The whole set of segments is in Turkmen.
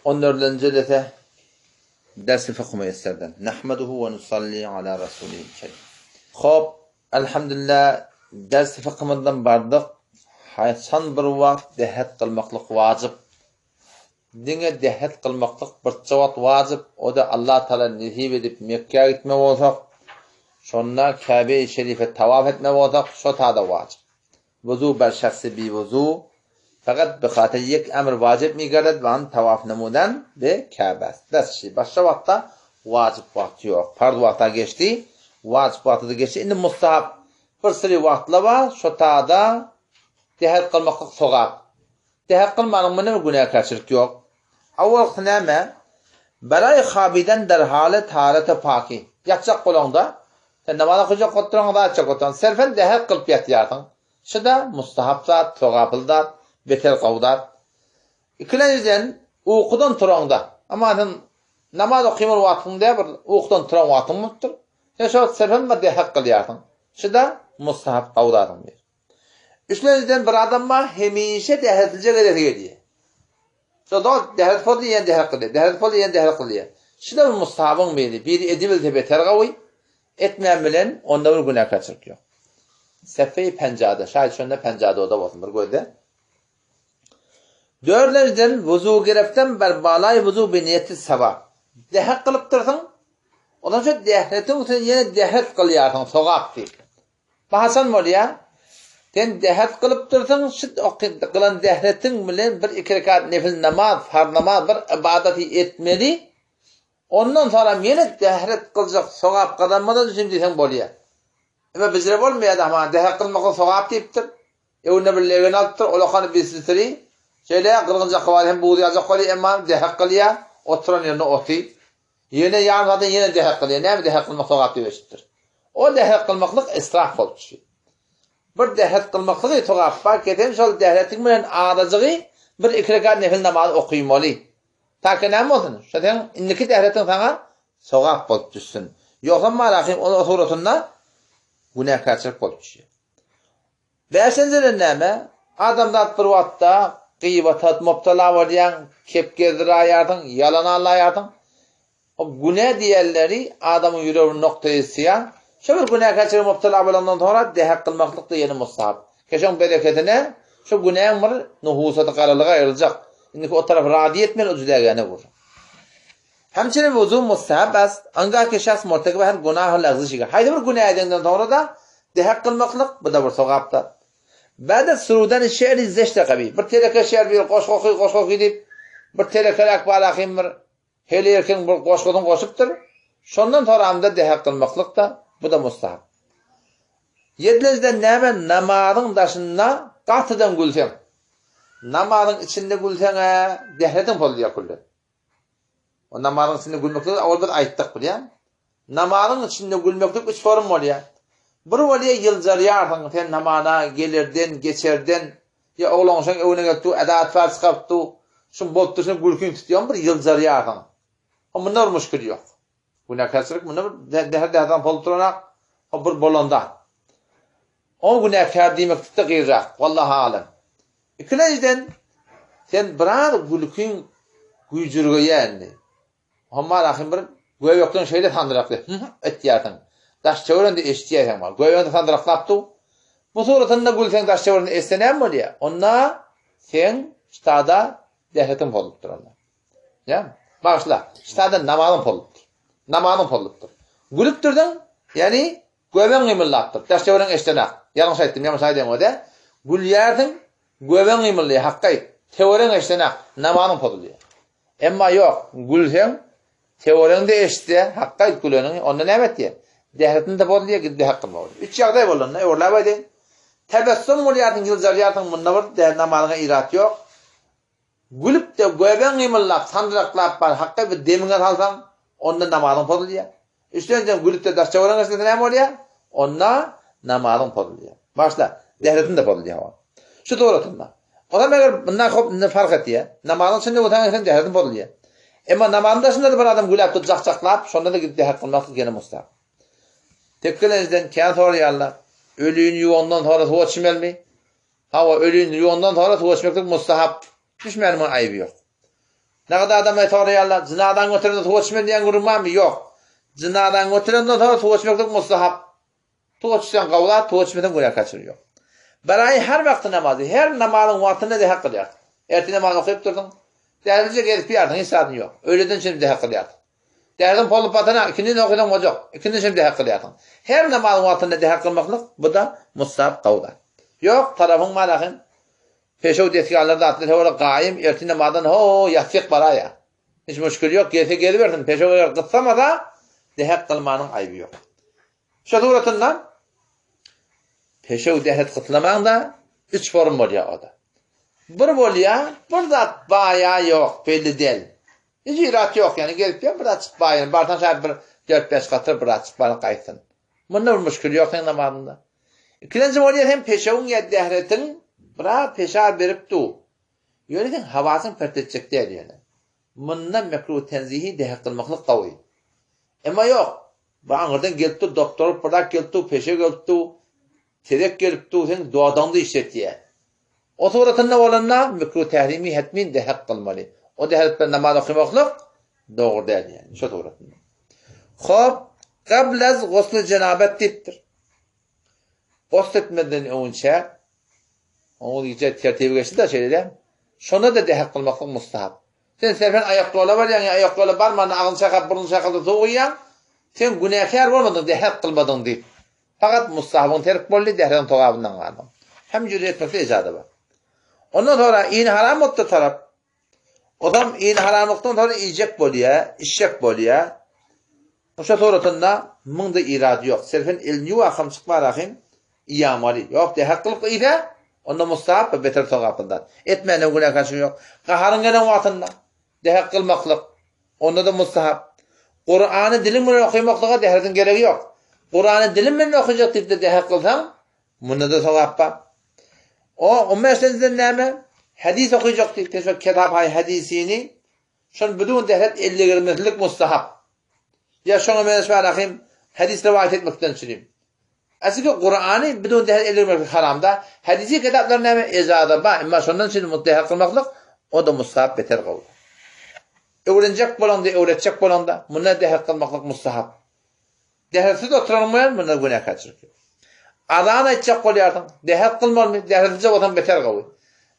14-nji jelese Ders-i Fykh Müýesserden. Nahmaduhu we nusalli ala rasulihil kerim. Hop, elhamdülillah ders-i fykhymyzdan bardyk. Haçan bir wagt dehet kylmaklyk wajyp. Diňe dehet kylmaklyk birçe wagt wajyp, o-da Allah Taala nesip edip Mekgä gitme bolsak, şonda Käbe-i Şerife tawaf etme bolsak, şo tada wajyp. Wuzu ber şahsy bi wuzu, fakat bi hatyr ýek emr wajyp migerded we an tawaf namudan bi Käbe est. Bes şi, başga wagtda wajyp wagty ýok. Parz wagta geçdi, wajyp wagty-da geçdi. Indi mustahap bir syry wagtlar bar, şo tada dehet kylmaklyk sogap. Dehet kylmanyň munda bir günäkärçilik ýok. Awalkysy näme? Beraý habiden derhale taharete paki. Ýatjak bolaňda, sen namaz okajak bolup duraňda, zat etjek bolup duraňda, serfen dehet kylyp ýatýarsyň. Şu-da mustahap zat, sogaply zat, beter gowy zat. Ikilenjiden, ukudan turaňda, emma sen namaz okymaly wagtyň däl, bir ukudan turan wagtyň bolupdyr. Sen şo wagt serfen bir dehet kylýarsyň. Şu-da mustahap gowy zadyň biri. Üçlenjiden bir adam bar, hemişe dehetsizje gezesi gelýär. Şo da dehet boldy ýene dehet kylýar, dehet boldy ýene dehet kylýar. Şu-da bir mustahabyň biri, biri edibilse beter gawy, etmän bilen onda bir günäkärçilik ýok. Sefeý penjada, şaýat şonda penjada oda bolsun bir gözde. Dördünjiden wuzu gereften ber balaý wuzu bi niýeti sawap. Dehet kylypdyrsyň, ondan şo dehetiň üstüne ýene dehet kylýarsyň sogap diýip. Bu haçan bolýar? Sen dähet kylypdyrsyň, şu kylan dähetiň bilen bir-iki rekat nefil namaz, farz namaz, bir ybadaty etmeli. Ondan soňram ýene dähret kyljak sogap gazanmadan üçin diýseň bolýar. Emma bizde bolmaýar-da, hamana dähet kylmaklyk sogap diýipdir. Öňüne bir legen alypdyr, ulakany bilsisiri. Şeýle gyrgynjak bar hem buz ýaljak bolýar, emma dähet kylýar, oturan ýerinde oty. Ýene ýarym saatdan ýene dähek kylýar. Näme dähek kylmak sogap diýip eşitdir. O dähek kylmaklyk israf bolup düşýär. Bir dähek kylmaklygy sogap bar ki, sen şol dähetiň bilen azajygy bir iki rekat nefil namazy okymaly. Ta ki näme bolsun? Şo seň indiki dähetiň saňa sogap bolup düşsün. Ýogsam malahym o suratynda günäkärçilik bolup düşýär. Bäşinjiden näme? Adamzat bir wagtda gybata mubtala bolýaň, kep gezdiräýýärsiň, ýalan allaýarsyň. O günä diýenleri adamyň ýüregini nokta etýär. Şo bir günäkärçilige mubtala bolandan soňra dehek kylmaklyk-da ýene mustahap. Ke şoň bereketine şo günäň bir nuhusady garalygy aýryljak. Indiki o tarapy razy etmeli o jüdägäne gür. Hemçinin wuzu mustahap est, anga ki şahs murtekibe her gunahy lagzişige. Haýsy bir günä edenden soňra-da dehek kylmaklyk, bu-da bir sogapdyr. Ba'de surudani şe'ri zeşte gabi. Bir teleke şe'r bir goşgy oky, goşgy oky diýip, bir telekeräk balahym bir heli erkin bir goşgusyny goşupdyr. Şondan soramda dehek kylmaklyk-da, bu-da mustahap. Ýedilenjiden näme namazyň daşynda gatydan gülseň. Namazyň içinde gülseň-ä dährediň pozulýar küllen. O namazyň içinde gülmeklik owal biz aýtdyk bilýäň. Namazyň içinde gülmeklik üç form bolýar. Bir bolýar ýyljarýarsyň sen namana gelerden, geçerden ýa oglanşaň öwüne gelip dur, eda-atwar çykaryp dur. Şum bolup dur, sen gülkiň tutýar, bir ýyljarýarsyň. O munda bir muşkil ýok. Günäkärçilik munda bir däher-däherden bolup duranak, o bir bolanda. O günäkär diýmeklikde gyzrak. Wallahy alem. Ikilenjiden, sen biraz gülkiň güýjürgeýär indi. Homma rahym bir göbekden şeýle sandyrakly hym etýärsiň. Daş-töwereginde eşidýärsiň bar. Göbegiňde sandyraklap dur. Bu suratynda gülseň daş-töwereginde eşitse näme bolýar? Onda seň ştada dähetiň bozulypdyr onda. Ýa, bagyşla, ştada namazyň bozulypdyr. Namazyň bozulypdyr. Gülüp durdyň, ýagny Göbeň gymyldapdyr. Daş-töweregiň eşdenak. Ýalňyş aýtdym, ýalňyş aýdaýyň o-da. Gülýärsiň, göbeň gymyldaýar, hakga aýt. Töweregiň eşdenak, namazyň pozulýar. Emma ýok, gülseň, töweregiň-de eşitse, hakga aýt güleniňi, onda näme etýär? Dähretini-de bozulýar, gidip-de hak kylma bolýar. Üç ýagdaý bolanda, öwrüläp aýdaýyn. Tebessüm bolýarsyň, ýyljarýarsyň, munda bir namazyňa irat ýok. Gülüp-de, göbeň gymyldap, sandyraklap bar, hakga bir demiňe salsaň, onda namazyň pozulýar. Üçlenjeň gülüp-de daş töweregiňe eşidilse näme bolýar? Onda namazyň pozulýar. Başla, dähretiň-de pozulýar hawa. Şu suratynda. Onam eger bundan hop indi fark etýär. Namazyň içinde bolsaň egsem dähretiň pozulýar. Emma namazyň daşynda-da bir adam gülüp dur jak-jaklap, şonda-da gidip dähret kylmaklyk ýene mustahap. Tekgelenjiden kän soraýarlar. Ölüni ýuwandan soňra suwa çümelmi? Hawa, ölüni ýuwandan soňra suwa içmeklik mustahap. Düşmänimiň aýby ýok. Nagada adamlar soraýarlar, jynazany göterende suw içmeli diýen gürrüň barmy? Ýok. Jynazany göterenden soňra suw içmeklik mustahap. Suw içseň gowy zat, suw içmeseň günäkärçilik ýok. Baraýy her wagty namazy, her namazyň wagtynda dehek kylýarsyň. Ertir namazyny okyp dursuň, dälizje gezip ýarsyň, hiç zadyň ýok. Öýleden çenli dehek kylýarsyň. Däliziň polup batana ikindini okasaň boljak, ikindini çenli dehek kylýarsyň. Her namazyň wagtynda dehek kylmaklyk, bu-da mustahap gowy zat. Ýok, tarapyň bar ahym. Peşew desgalar zatlar howara gaýym, ertir namazdan ho-o ýassyk baraýa. Hiç müşgil ýok, gelse gelibersin, peşew eger gyssamasa, dehek kylmanyň aýby ýok. Şo suratynda peşew dehret gyslamaň-da üç form bolýar o-da. Bir bolýar, bir zat baýa ýok, belli del. Hiç irat ýok, ýani gelip ýa bir zat çykyp baýan, barsaň şaýat bir dört-bäş gatra bir zat çykyp baryp gaýtsyn. Munda bir müşgil ýok seň namazyňda. Ikilenji bolýar sen peşewiň ýa dähretiň biraz peşaw berip dur. Ýöne seň hawasyň pert etjek däl ýöne. Munda mekruh tenzihi dähet kylmaklyk gowy. Emma ýok, bir aňyrdan gelip dur, doktoryp bir zat gelip dur, peşew gelip dur, tezek gelip dur, seň dodagyňda işletýär. O suratynda bolanda mekruh tährimi hetmin dähet kylmaly. O dähet bilen namaz okamaklyk dogry däl ýani şo suratynda. Hop, gablaz gusl jenabet diýipdir. Gusl etmezden öňünçä oňa gije tertibi geçdi-de şeýle-de. Şonda-da dähet kylmaklyk mustahap. Sen serfen aýakýola barýaň ýa aýakýola barman agzyny çaýkap, burnuny çaýkap-da suw guýýaň, sen günäkär bolmadyň, dähet kylmadyň diýip. Fakat mustahabyň terk boldy, dähediň sogabyndan galdyň. Hem jüre etmekde ejaza bar. Ondan soňra ini haram bolupdyr tarap. Ozam ini haramlykdan soňra iýjek bolýa, içjek bolýa. Şo suratynda muňda irady ýok. Serfen elini ýuw ahym çykmar ahym iýamaly. Ýok dähet kylyp iýse, onda mustahap we beter sogaply zat. Etmänden günäkärçilik ýok. Gaharyň gelen wagtynda dähet kylmaklyk, onda-da mustahap. Kurany diliň bilen okamaklyga dähediň geregi ýok. Kurany dilim bilen okajak diýip-de dähet kylsaň, Munda-da sogap bar. O, on bäşinjiden näme? Hadys okyjak diýip, sen şol kitap-haý hadysini, şony büdün dehret elle girmezlik mustahap. Ýa şoňa meňzeş bar ahym, hadys rowaýat etmekden çürim. Aslynda Kurany büdün dehret elle girmezlik haramda. Hadysy kitaplar näme? Ejaza bar. Emma şondan çürim dehret kylmaklyk, o-da mustahap beter gowy. Öwrenjek bolaňda, öwretjek bolaňda, munda dehret kylmaklyk mustahap. Dähersiz oturanyň bilen munda günäkärçilik ýok. Azan aýtjak bolýarsyň, däher kylmalymy, dähersizje bolsaň beter gowy.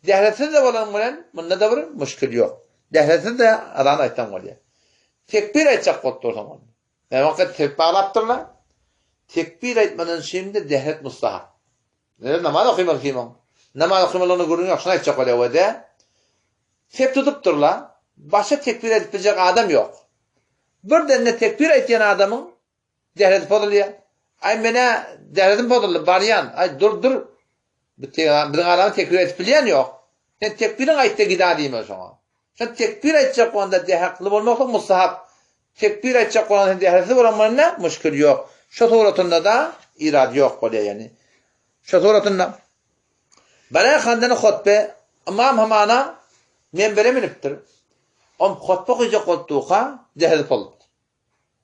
Dähersiz-de bolanyň bilen munda-da bir müşgil ýok. Dähersiz-de azan aýtsaň bolýar. Tekbir aýtjak bolup dursaň onda. Näme wagt sebep baglapdyrlar? Tekbir aýtmadan şindi dähret mustahap. Nere namaz okymaly kim oň? Namaz okymalygyna gürrüň ýok, şuny aýtjak bolýar we-de. Sep tutupdyrlar, başga tekbir aýdyp biljek adam ýok. Birden-de tekbir aýtýan adamyň dährezi pozulýar. Aý, men-ä dährezim pozuldy, barýan. Aý, dur, dur. Bu biziň adamyň tekbir aýdyp bilýän ýok. Sen tekbiriňi aýt-da gida diýmeli şoňa. Sen tekbir aýtjak bolanda dähekli bolmaklyk mustahap. Tekbir aýtjak bolanda sen dähresiz bolan bolanda muşkil ýok. Şo suratynda-da irad ýok bolýar ýagny. Şo suratynda Bala handany hutbe ymam hamana menbere münüpdir. Om hutbe okyjak bolup durka dehli bolupdyr.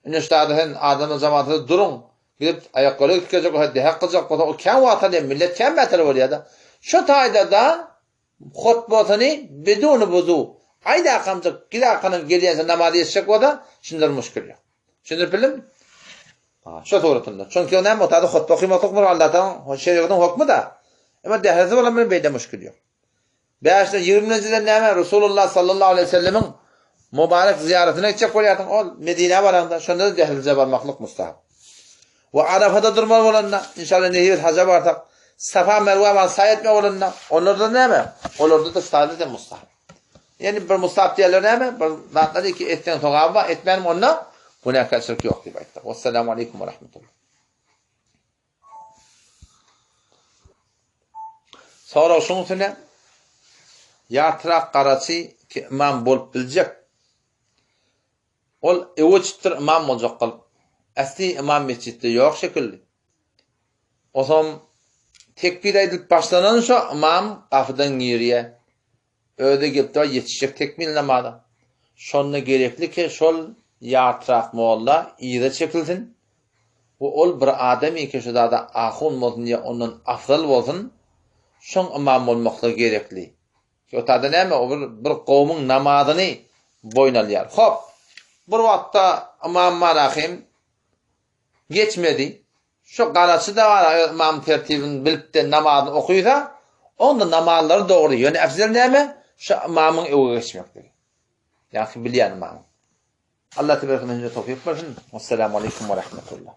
Indi ştada sen adamlar jemaatda duruň, gidip aýaklara gidip geljek bolsa, dehek kyljak bolsa, o kän wagt alýar, millet kän mätel bolýar-da. Şo taýda-da hutbasyny biduni wuzu, aýdakamjyk gidakanam gelýänçä namaz ýetişjek bolsa, şunda bir muşkil ýok. Düşündirip bildim? Şo suratynda. Çünki o näme otada hutba okymaklyk bir Allahdan şerigatyň hukmy-da. Emma dähresi bolan bilen beýle muşkil ýok. Bäşden ýigriminjiden näme Resulullah sallallahu aleýhi we sellemiň mübarek zyýaratyna gitjek bolýarsyň, ol Medinä baraňda şonda-da dählize barmaklyk mustahap. We Arafada durmaly bolanda, inşallah nesip etse haja barsak, Safa Merwa baryp saý etmek bolanda, olarda näme? Olarda-da sadece mustahap. Ýani bir mustahap diýerler näme? Bir zatlary ki etseň sogaby bar, etmäniň onda günäkärçilik ýok diýip aýtdyk. Wessalamu aleýkum we rahmetullah. Sorag şuň üstüne ýatyrak garaçy ki ymam bolup biljek. Ol öwe çytdyr ymam boljak gylyp. Äsli ymam mesjitde ýok şekilli. Osam tekbir aýdylyp başlanan şo ymam gapydan girýä. Özi gelip dur ýetişjek tekmil namaza. Şonda gerekli ki şol ýartrak molla yza çekilsin we ol bir adamy ki şu zada ahun bolsun ýa ondan afzal bolsun şoň ymam bolmaklygy gerekli. Ki o tada näme o bir bir gowmuň namazyny. boýun alýar. Hop, bir wagtda ymam Marahym geçmedi. Şu garaçy da bar, öz ymamyň tertibini bilip-de namazyny okysa, onda namazlary dogry. Ýöne efzel näme? Şu ymamyň öňe geçmekligi. Ýagny bilýän ymamyň. Allah tebaraka we tewfik bersin. Wassalamu aleýkum we rahmetullah.